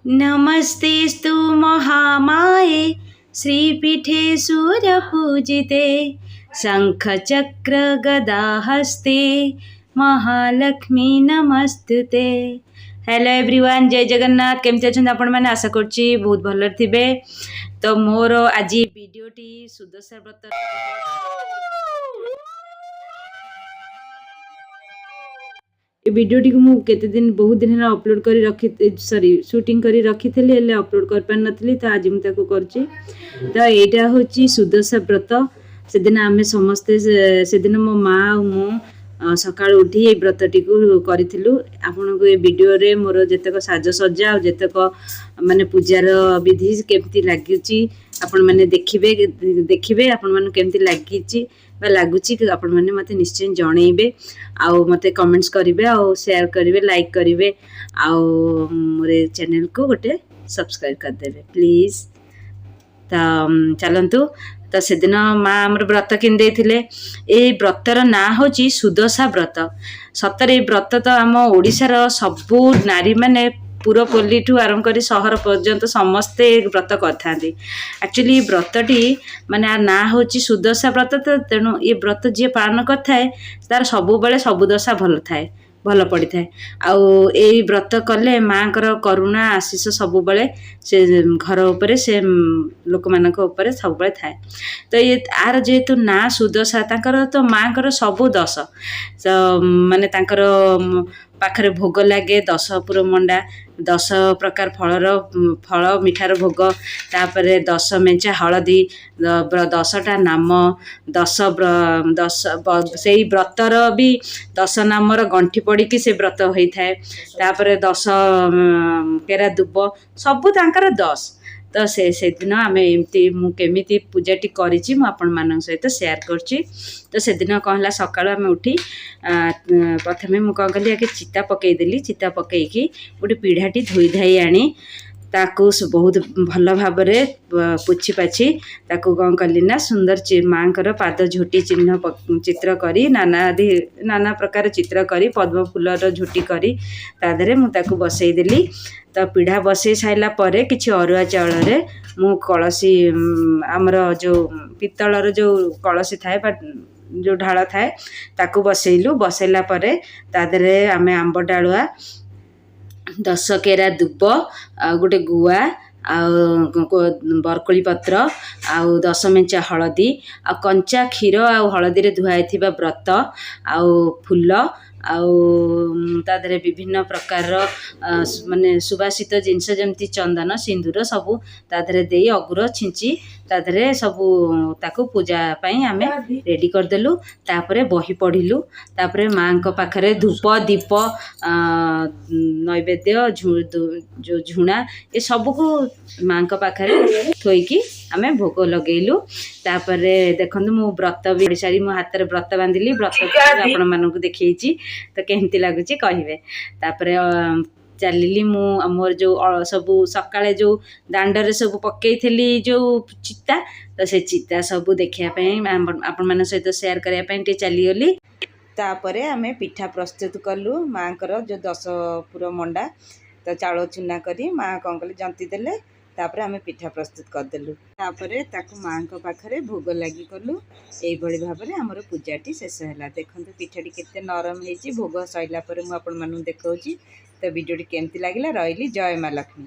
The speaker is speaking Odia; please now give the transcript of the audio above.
नमस्तेऽस्तु महामाये श्रीपीठे सुरपूजिते शङ्खचक्रगदाहस्ते महालक्ष्मी नमस्तुते। ହ୍ୟାଲୋ ଏଭ୍ରିୱାନ୍, ଜୟ ଜଗନ୍ନାଥ। କେମିତି ଅଛନ୍ତି ଆପଣମାନେ? ଆଶା କରୁଛି ବହୁତ ଭଲରେ ଥିବେ। ତ ମୋର ଆଜି ଭିଡ଼ିଓଟି ସୁଦଶା ବ୍ରତ। ଏ ଭିଡ଼ିଓଟିକୁ ମୁଁ କେତେ ଦିନ, ବହୁତ ଦିନ ହେଲା ଅପଲୋଡ଼ କରି ରଖି, ସରି, ସୁଟିଂ କରି ରଖିଥିଲି, ହେଲେ ଅପଲୋଡ଼ କରିପାରିନଥିଲି। ତ ଆଜି ମୁଁ ତାକୁ କରୁଛି। ତ ଏଇଟା ହେଉଛି ସୁଦଶା ବ୍ରତ। ସେଦିନ ଆମେ ସମସ୍ତେ, ସେଦିନ ମୋ ମା ଆଉ ମୁଁ ସକାଳୁ ଉଠି ଏଇ ବ୍ରତଟିକୁ କରିଥିଲୁ। ଆପଣଙ୍କୁ ଏ ଭିଡ଼ିଓରେ ମୋର ଯେତେକ ସାଜସଜ୍ଜା ଆଉ ଯେତେକ ମାନେ ପୂଜାର ବିଧି କେମିତି ଲାଗୁଛି ଆପଣମାନେ ଦେଖିବେ। ଦେଖିବେ, ଆପଣମାନଙ୍କୁ କେମିତି ଲାଗିଛି ବା ଲାଗୁଛି, ଆପଣମାନେ ମୋତେ ନିଶ୍ଚୟ ଜଣେଇବେ ଆଉ ମୋତେ କମେଣ୍ଟସ୍ କରିବେ ଆଉ ସେୟାର କରିବେ, ଲାଇକ୍ କରିବେ ଆଉ ମୋର ଏ ଚ୍ୟାନେଲକୁ ଗୋଟେ ସବସ୍କ୍ରାଇବ୍ କରିଦେବେ ପ୍ଲିଜ୍। ତ ଚାଲନ୍ତୁ। ତ ସେଦିନ ମା ଆମର ବ୍ରତ କିଣି ଦେଇଥିଲେ। ଏଇ ବ୍ରତର ନାଁ ହେଉଛି ସୁଦଶା ବ୍ରତ। ସତରେ ଏଇ ବ୍ରତ ତ ଆମ ଓଡ଼ିଶାର ସବୁ ନାରୀମାନେ, ପୁରପଲ୍ଲୀଠୁ ଆରମ୍ଭ କରି ସହର ପର୍ଯ୍ୟନ୍ତ ସମସ୍ତେ ଏ ବ୍ରତ କରିଥାନ୍ତି। ଆକ୍ଚୁଆଲି ଏ ବ୍ରତଟି ମାନେ ଆ ନାଁ ହେଉଛି ସୁଦଶା ବ୍ରତ। ତ ତେଣୁ ଏ ବ୍ରତ ଯିଏ ପାଳନ କରିଥାଏ, ତାର ସବୁବେଳେ ସବୁ ଦଶା ଭଲ ଥାଏ, ଭଲ ପଡ଼ିଥାଏ। ଆଉ ଏଇ ବ୍ରତ କଲେ ମାଆଙ୍କର କରୁଣା ଆଶିଷ ସବୁବେଳେ ସେ ଘର ଉପରେ, ସେ ଲୋକମାନଙ୍କ ଉପରେ ସବୁବେଳେ ଥାଏ। ତ ଇଏ ଆର ଯେହେତୁ ନାଁ ସୁଦଶା, ତାଙ୍କର ତ ମାଆଙ୍କର ସବୁ ଦଶ, ତ ମାନେ ତାଙ୍କର ପାଖରେ ଭୋଗ ଲାଗେ 10 ପୁର ମଣ୍ଡା, 10 ପ୍ରକାର ଫଳର ଫଳ ମିଠାର ଭୋଗ, ତାପରେ 10 ମେଞ୍ଚା ହଳଦୀ, 10ଟା ନାମ, ଦଶ ଦଶ ସେଇ ବ୍ରତର ବି 10 ନାମର ଗଣ୍ଠି ପଡ଼ିକି ସେ ବ୍ରତ ହୋଇଥାଏ। ତାପରେ 10 କେରା ଦୁବ, ସବୁ ତାଙ୍କର 10। ତ ସେ ସେଦିନ ଆମେ ଏମିତି, ମୁଁ କେମିତି ପୂଜାଟି କରିଛି ମୁଁ ଆପଣମାନଙ୍କ ସହିତ ସେୟାର କରୁଛି। ତ ସେଦିନ କ'ଣ ହେଲା, ସକାଳୁ ଆମେ ଉଠି ପ୍ରଥମେ ମୁଁ କ'ଣ କଲି, ଆଗେ ଚିତା ପକାଇଦେଲି। ଚିତା ପକାଇକି ଗୋଟେ ପିଢ଼ାଟି ଧୋଇ ଧାଇ ଆଣି ତାକୁ ବହୁତ ଭଲ ଭାବରେ ପୋଛି ପାଛି ତାକୁ କ'ଣ କଲି ନା ସୁନ୍ଦର ମାଆଙ୍କର ପାଦ ଝୋଟି ଚିହ୍ନ ଚିତ୍ର କରି, ନାନା ଆଦି ନାନା ପ୍ରକାର ଚିତ୍ର କରି, ପଦ୍ମ ଫୁଲର ଝୋଟି କରି ତା ଦେହରେ ମୁଁ ତାକୁ ବସେଇଦେଲି। ତ ପିଢ଼ା ବସେଇ ସାରିଲା ପରେ କିଛି ଅରୁଆ ଚାଉଳରେ ମୁଁ କଳସୀ, ଆମର ଯେଉଁ ପିତ୍ତଳର ଯେଉଁ କଳସୀ ଥାଏ ବା ଯେଉଁ ଢାଳ ଥାଏ, ତାକୁ ବସେଇଲୁ। ବସେଇଲା ପରେ ତା ଦେହରେ ଆମେ ଆମ୍ବ ଡାଳୁଆ, 10 କେରା ଦୁବ, ଆଉ ଗୋଟେ ଗୁଆ, ଆଉ ବରକୋଳି ପତ୍ର, ଆଉ 10 ମେଞ୍ଚା ହଳଦୀ, ଆଉ କଞ୍ଚା କ୍ଷୀର ଆଉ ହଳଦୀରେ ଧୁଆ ହେଇଥିବା ବ୍ରତ, ଆଉ ଫୁଲ, ଆଉ ତା ଦେହରେ ବିଭିନ୍ନ ପ୍ରକାରର ମାନେ ସୁବାସିତ ଜିନିଷ, ଯେମିତି ଚନ୍ଦନ, ସିନ୍ଦୁର ସବୁ ତା ଦେହରେ ଦେଇ, ଅଗୁର ଛିଞ୍ଚି ତା ଦେହରେ ସବୁ ତାକୁ ପୂଜା ପାଇଁ ଆମେ ରେଡ଼ି କରିଦେଲୁ। ତାପରେ ବହି ପଢ଼ିଲୁ। ତାପରେ ମାଆଙ୍କ ପାଖରେ ଧୂପ, ଦୀପ, ନୈବେଦ୍ୟ, ଯେଉଁ ଝୁଣା, ଏସବୁକୁ ମାଆଙ୍କ ପାଖରେ ଥୋଇକି ଆମେ ଭୋଗ ଲଗେଇଲୁ। ତାପରେ ଦେଖନ୍ତୁ, ମୁଁ ବ୍ରତ ବି ସାରି ମୋ ହାତରେ ବ୍ରତ ବାନ୍ଧିଲି। ବ୍ରତ ଆପଣମାନଙ୍କୁ ଦେଖେଇଛି, ତ କେମିତି ଲାଗୁଛି କହିବେ। ତାପରେ ଚାଲିଲି ମୁଁ ମୋର ଯେଉଁ ସବୁ ସକାଳେ ଯେଉଁ ଦାଣ୍ଡରେ ସବୁ ପକେଇଥିଲି ଯେଉଁ ଚିତା, ତ ସେ ଚିତା ସବୁ ଦେଖିବା ପାଇଁ, ଆପଣମାନଙ୍କ ସହିତ ସେୟାର କରିବା ପାଇଁ ଟିକେ ଚାଲିଗଲି। ତାପରେ ଆମେ ପିଠା ପ୍ରସ୍ତୁତ କଲୁ ମାଆଙ୍କର ଯେଉଁ 10 ପୁର ମଣ୍ଡା। ତ ଚାଉଳ ଚୁନା କରି ମା କ'ଣ କଲେ, ଜନ୍ତି ଦେଲେ। ତାପରେ ଆମେ ପିଠା ପ୍ରସ୍ତୁତ କରିଦେଲୁ। ତାପରେ ତାକୁ ମାଆଙ୍କ ପାଖରେ ଭୋଗ ଲାଗି କଲୁ। ଏଇଭଳି ଭାବରେ ଆମର ପୂଜାଟି ଶେଷ ହେଲା। ଦେଖନ୍ତୁ, ପିଠାଟି କେତେ ନରମ ହେଇଛି। ଭୋଗ ସରିଲା ପରେ ମୁଁ ଆପଣମାନଙ୍କୁ ଦେଖାଉଛି। ତ ଭିଡ଼ିଓଟି କେମିତି ଲାଗିଲା? ରହିଲି, ଜୟ ମା ଲକ୍ଷ୍ମୀ।